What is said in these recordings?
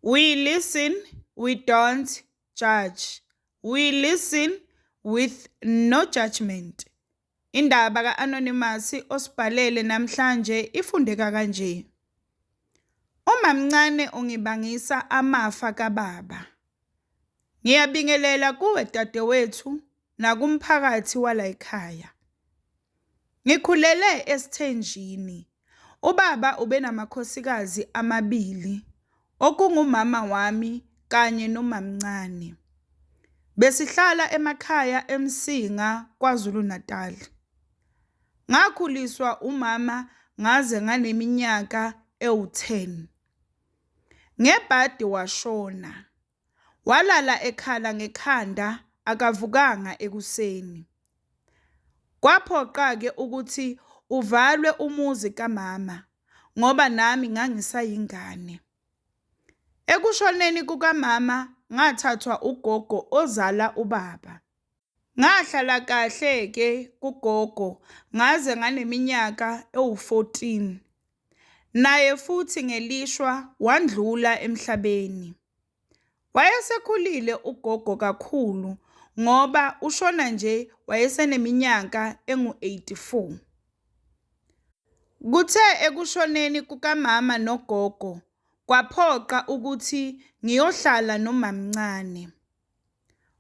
We listen, we don't judge. We listen with no judgment. Indaba ka-Anonymous osibhalele namhlanje ifundeka kanje. Umamncane ungibangisa amafa kababa. Ngiyabingelela kuwe dadewethu nakumphakathi walayikhaya. Ngikhulele esithenjini. Ubaba ubenamakhosikazi amabili, okungumama wami kanye nomamncane. Besihlala emakhaya eMsinga, KwaZulu-Natal. Ngakhuliswa umama ngaze nganeminyaka ewu-10. Ngebhadi washona. Walala ekhala ngekhanda akavukanga ekuseni. Kwaphoqa-ke ukuthi uvalwe umuzi kamama ngoba nami ngangisayingane. Ekushoneni kukamama ngathathwa ugogo ozala ubaba. Ngahlala kahle-ke kugogo ngaze nganeminyaka ewu-14. Naye futhi ngelishwa wandlula emhlabeni. Wayesekhulile ugogo kakhulu ngoba ushona nje wayeseneminyaka engu-84. Kuthe ekushoneni kukamama nogogo kwaphoqa ukuthi ngiyohlala nomamncane.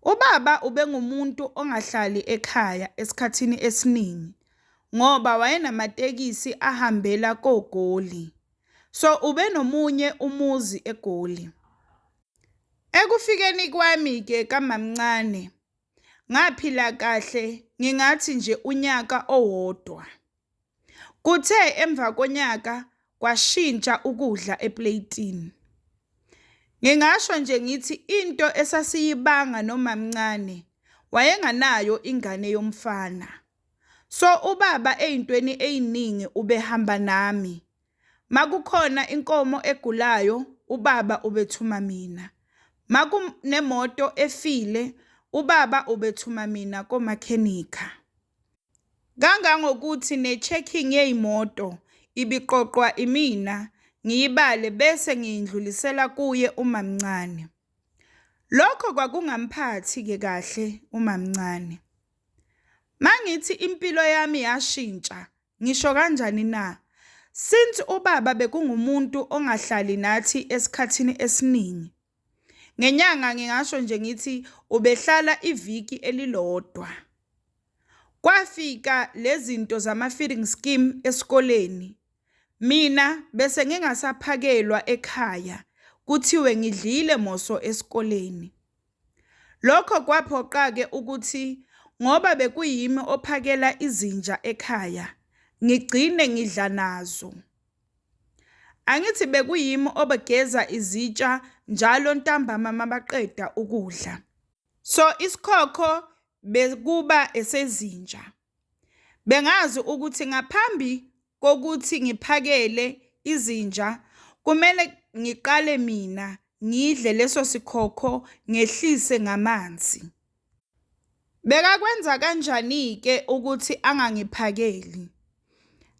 Ubaba ubengumuntu ongahlali ekhaya esikhathini esiningi ngoba wayenamatekisi ahambela koGoli. So ubenomunye umuzi eGoli. Ekufikeni kwami-ke kamamncane ngaphila kahle ngingathi nje unyaka owodwa. Kuthe emva konyaka kwashintsha ukudla epleyitini. Ngingasho nje ngithi into esasiyibanga nomamncane wayenganayo ingane yomfana. So ubaba ey'ntweni ey'ningi ubehamba nami. Makukhona inkomo egulayo ubaba ubethuma mina. Makunemoto efile ubaba ubethuma mina komakhenikha. Kangangokuthi ne-checking yey'moto ibiqoqwa imina ngiyibale bese ngiyindlulisela kuye umamncane. Lokho kwakungamphathi-ke kahle umamncane. Mangithi impilo yami yashintsha ngisho kanjani na? Since ubaba bekungumuntu ongahlali nathi esikhathini esiningi. Ngenyanga ngingasho nje ngithi ubehlala iviki elilodwa. Kwafika lezinto zama-feeding scheme esikoleni. Mina bese ngingasaphakelwa ekhaya, kuthiwe ngidlile moso esikoleni. Lokho kwaphoqa-ke ukuthi ngoba bekuyimi ophakela izinja ekhaya, ngigcine ngidla nazo. Angithi bekuyimi obegeza izitsha njalo ntambama mabaqeda ukudla. So isikhokho bekuba esezinja. Bengazi ukuthi ngaphambi kokuthi ngiphakele izinja kumele ngiqale mina ngidle leso sikhokho ngehlise ngamanzi. Bekakwenza kanjani-ke ukuthi angangiphakeli?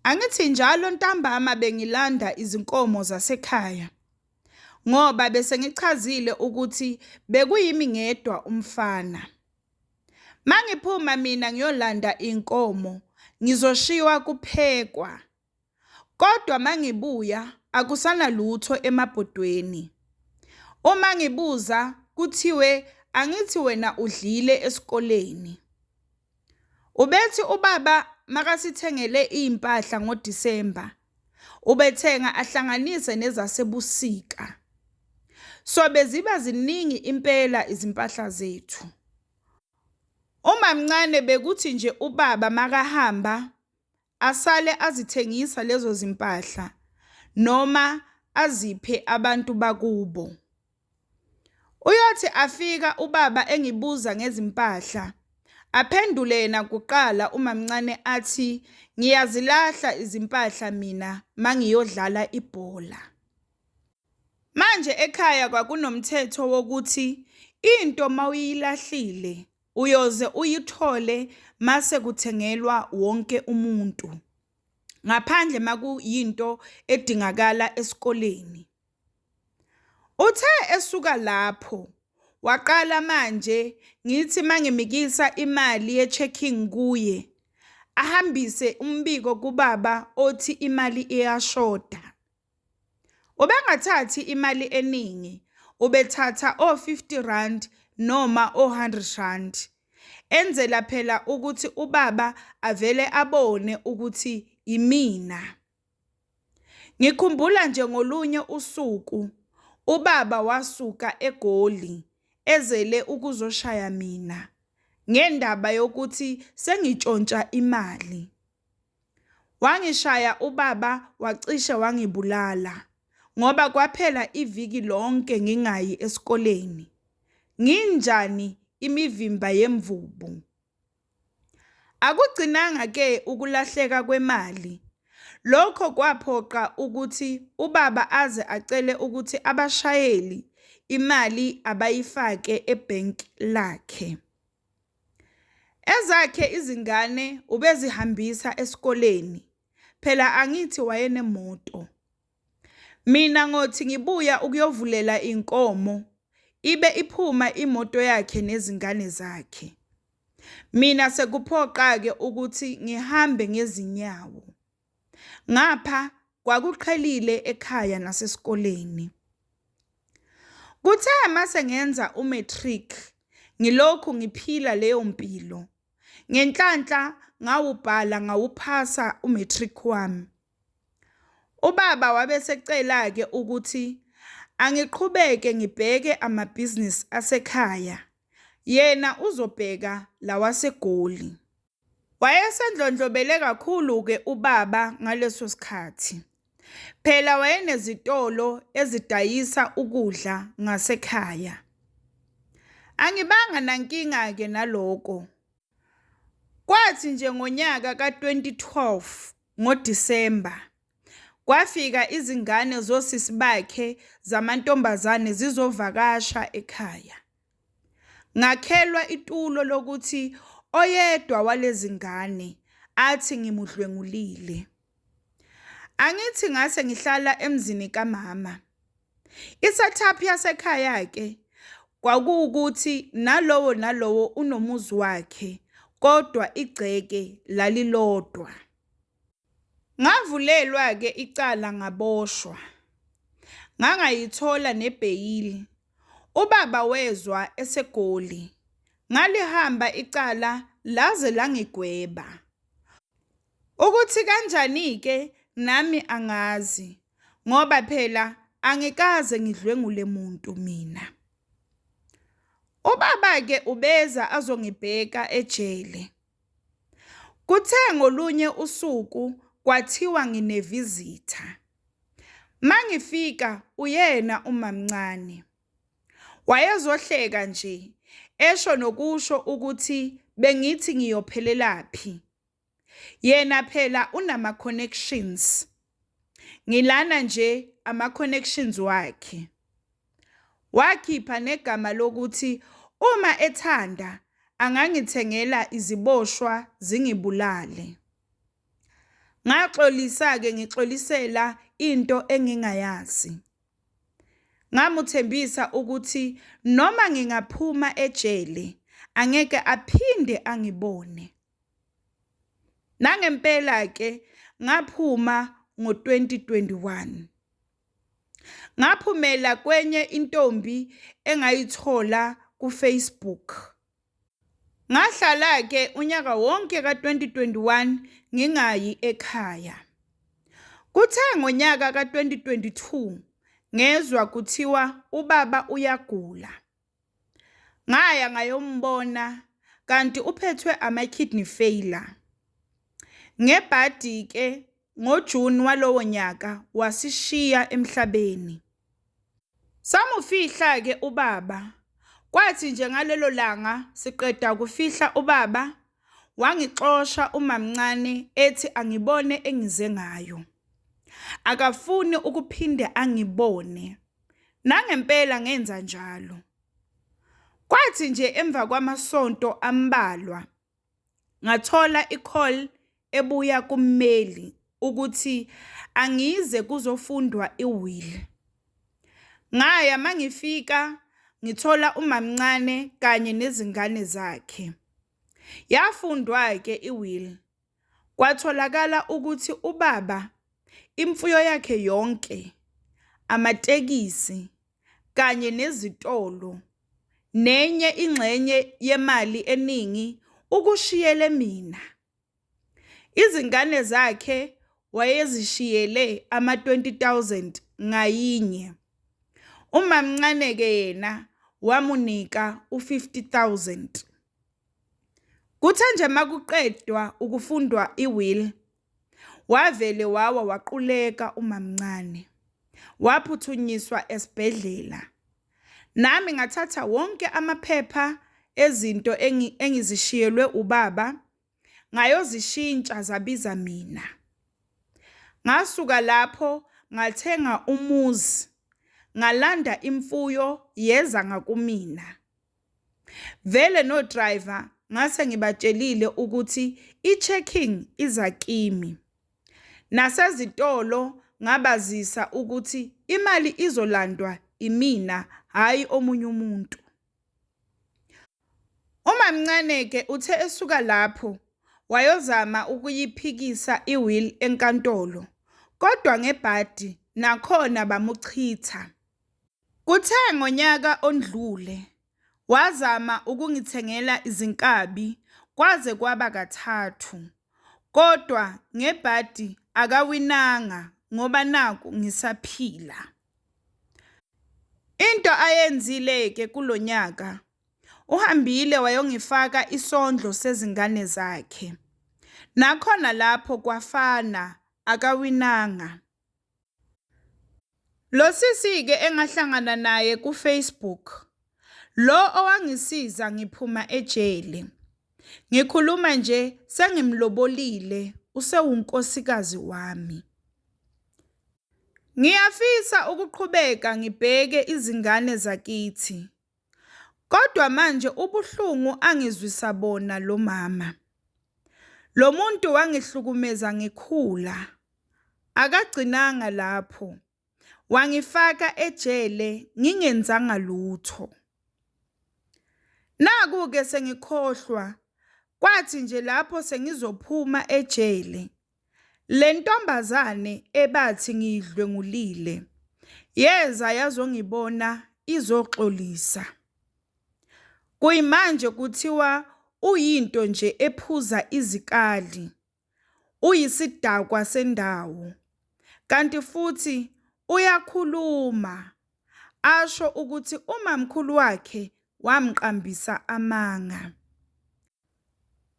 Angithi njalo ntambama bengilanda izinkomo zasekhaya ngoba bese ngichazile ukuthi bekuyimi ngedwa umfana. Mangiphuma mina ngiyolanda inkomo ngizoshiywa kuphekwa. Kodwa mangibuya akusanalutho emabhodweni. Uma ngibuza kuthiwe angithi wena udlile esikoleni. Ubethi ubaba makasithengele iy'mpahla ngoDisemba, ubethenga ahlanganise nezasebusika. So beziba ziningi impela izimpahla zethu. Umamncane bekuthi nje ubaba makahamba asale azithengisa lezo zimpahla noma aziphe abantu bakubo. Uyothi afika ubaba engibuza ngezimpahla, aphendule yena kuqala umamncane athi ngiyazilahla izimpahla mina mangiyodlala ibhola. Manje ekhaya kwakunomthetho wokuthi into mawuyilahlile uyoze uyithole mase kuthengelwa wonke umuntu. Ngaphandle makuyinto edingakala esikoleni. Uthe esuka lapho waqala manje ngithi mangimikisa imali ye-checking kuye, ahambise umbiko kubaba othi imali iyashoda. Ubengathathi imali eningi, ubethatha o-R50 noma o-R100, enzela phela ukuthi ubaba avele abone ukuthi imina. Ngikhumbula nje ngolunye usuku ubaba wasuka eGoli ezele ukuzoshaya mina ngendaba yokuthi sengitshontsha imali. Wangishaya ubaba wacishe wangibulala ngoba kwaphela iviki lonke ngingayi esikoleni. Nginjani imivimba yemvubu? Akugcinanga-ke ukulahleka kwemali, lokho kwaphoqa ukuthi ubaba aze acele ukuthi abashayeli imali abayifake ebhenki lakhe. Ezakhe izingane ubezihambisa esikoleni, phela angithi wayenemoto. Mina ngothi ngibuya ukuyovulela inkomo, ibe iphuma imoto yakhe nezingane zakhe. Mina sekuphoqa-ke ukuthi ngihambe ngezinyawo. Ngapha kwakuqhelile ekhaya nasesikoleni. Kuthe mase ngenza u-matric ngilokhu ngiphila leyo mpilo, ngenhlanhla ngawubhala ngawuphasa u-matric wami. Ubaba wabe esecela-ke ukuthi angiqhubeke ngibheke amabhizinisi asekhaya, yena uzobheka lawaseGoli. Wayesendlondlobele kakhulu-ke ubaba ngaleso sikhathi. Phela wayenezitolo ezidayisa ukudla ngasekhaya. Angibanga nankinga-ke naloko. Kwathi nje ngonyaka ka-2012 ngoDisemba, kwafika izingane zosisi bakhe zamantombazane zizovakasha ekhaya. Ngakhelwa itulo lokuthi oyedwa walezi ngane athi ngimudlwengulile. Angithi ngase ngihlala emzini kamama. I-setup yasekhaya-ke kwakuwukuthi nalowo nalowo unomuzi wakhe kodwa igceke lalilodwa. Ngavulelwa-ke icala ngaboshwa. Ngangayithola nebheyili. Ubaba wezwa eseGoli. Ngalihamba icala laze langigweba. Ukuthi kanjani-ke nami angazi ngoba phela angikaze ngidlwengule muntu mina. Ubaba-ke ubeza azongibheka ejele. Kuthe ngolunye usuku kwathiwa nginevizitha. Mangifika uyena umamncane. Wayezohleka nje esho nokusho ukuthi bengithi ngiyophelelaphi. Yena phela unama-connections. Ngilana nje ama-connections wakhe. Wakhipha negama lokuthi uma ethanda angangithengela iziboshwa zingibulale. Ngaxolisa-ke ngixolisela into engingayazi. Ngamuthembisa ukuthi noma ngingaphuma ejele angeke aphinde angibone. Nangempela-ke ngaphuma ngo-2021. Ngaphumela kwenye intombi engayithola ku-Facebook. Ngahlala-ke unyaka wonke ka-2021 ngingayi ekhaya. Kuthe ngonyaka ka-2022 ngezwa kuthiwa ubaba uyagula. Ngaya ngayombona kanti uphethwe ama-kidney failure. Ngebhadi-ke ngoJuni walowo nyaka wasishiya emhlabeni. Samufihla-ke ubaba, kwathi nje ngalelo langa siqeda kufihla ubaba, wangixosha umamncane ethi angibone engize ngayo. Akafuni ukuphinde angibone. Nangempela ngenza njalo. Kwathi nje emva kwamasonto ambalwa ngathola i-call ebuya kummeli ukuthi angize kuzofundwa i-will. Ngaya mangifika ngithola umamncane kanye nezingane zakhe. Yafundwa-ke i-will, kwatholakala ukuthi ubaba imfuyo yakhe yonke, amatekisi kanye nezitolo nenye ingxenye yemali eningi ukushiyele mina. Izingane zakhe wayezishiyele ama-20 000 ngayinye. Umamncane-ke yena wamunika u-50 000. Kuthe nje makuqedwa ukufundwa i-will, wavele wawa waquleka umamncane, waphuthunyiswa esibhedlela. Nami ngathatha wonke amaphepha ezinto engizishiyelwe ubaba, ngayozishintsha zabiza mina. Ngasuka lapho ngathenga umuzi, ngalanda imfuyo yeza ngakumina. Vele no-driver ngase ngibatshelile ukuthi i-checking iza kimi. Nasezitolo ngabazisa ukuthi imali izolandwa imina, hhayi omunye umuntu. Umamncane-ke uthe esuka lapho wayozama ukuyiphikisa i-will enkantolo, kodwa ngebhadi nakhona bamuchitha. Kuthe ngonyaka ondlule wazama ukungithengela izinkabi kwaze kwaba kathathu, kodwa ngebhadi akawinanga ngoba naku ngisaphila. Into ayenzile-ke kulo nyaka, uhambile wayongifaka isondlo sezingane zakhe. Nakhona lapho kwafana akawinanga. Lo sisi-ke engahlangana naye ku-Facebook, lo owangisiza ngiphuma ejele. Ngikhuluma nje sengimlobolile usewunkosikazi wami. Ngiyafisa ukuqhubeka ngibheke izingane zakithi, kodwa manje ubuhlungu angizwisa bona lo mama. Lo muntu wangihlukumeza ngikhula, akagcinanga lapho, wangifaka ejele ngingenzanga lutho. Naku-ke sengikhohlwa, kwathi nje lapho sengizophuma ejele, le ntombazane ebathi ngiyidlwengulile yeza yazongibona izoxolisa. Kuyimanje kuthiwa uyinto nje ephuza izikali, uyisidakwa sendawo, kanti futhi uyakhuluma asho ukuthi umamkhulu wakhe wamqambisa amanga.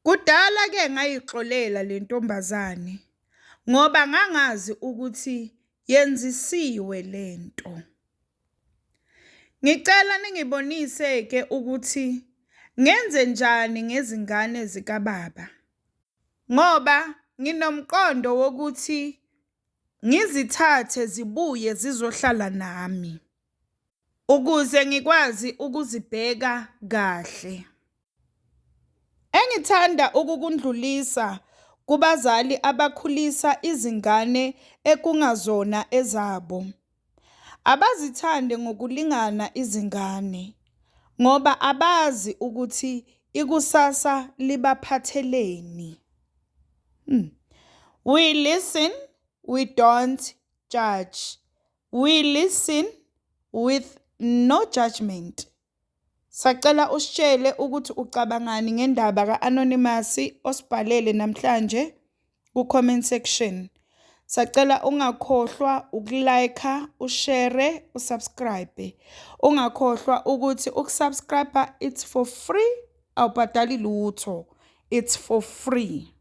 Kudala-ke ngayixolela le ntombazane ngoba ngangazi ukuthi yenzisiwe le nto. Ngicela ningibonise-ke ukuthi ngenzenjani ngezingane zikababa ngoba nginomqondo wokuthi ngizithathe zibuye zizohlala nami ukuze ngikwazi ukuzibheka kahle. Engithanda ukukundlulisa kubazali abakhulisa izingane ekungazona ezabo, abazithande ngokulingana izingane ngoba abazi ukuthi ikusasa libaphatheleni. We listen, we don't judge. We listen with no judgment. Sacela usitshele ukuthi ucabangani ngendaba ka-Anonymous osibhalele namhlanje ku-comment section. Sacela ungakhohlwa uku-like, ushare, usubscribe. Ungakhohlwa ukuthi ukusubscribe it's for free, awubhadali lutho. It's for free.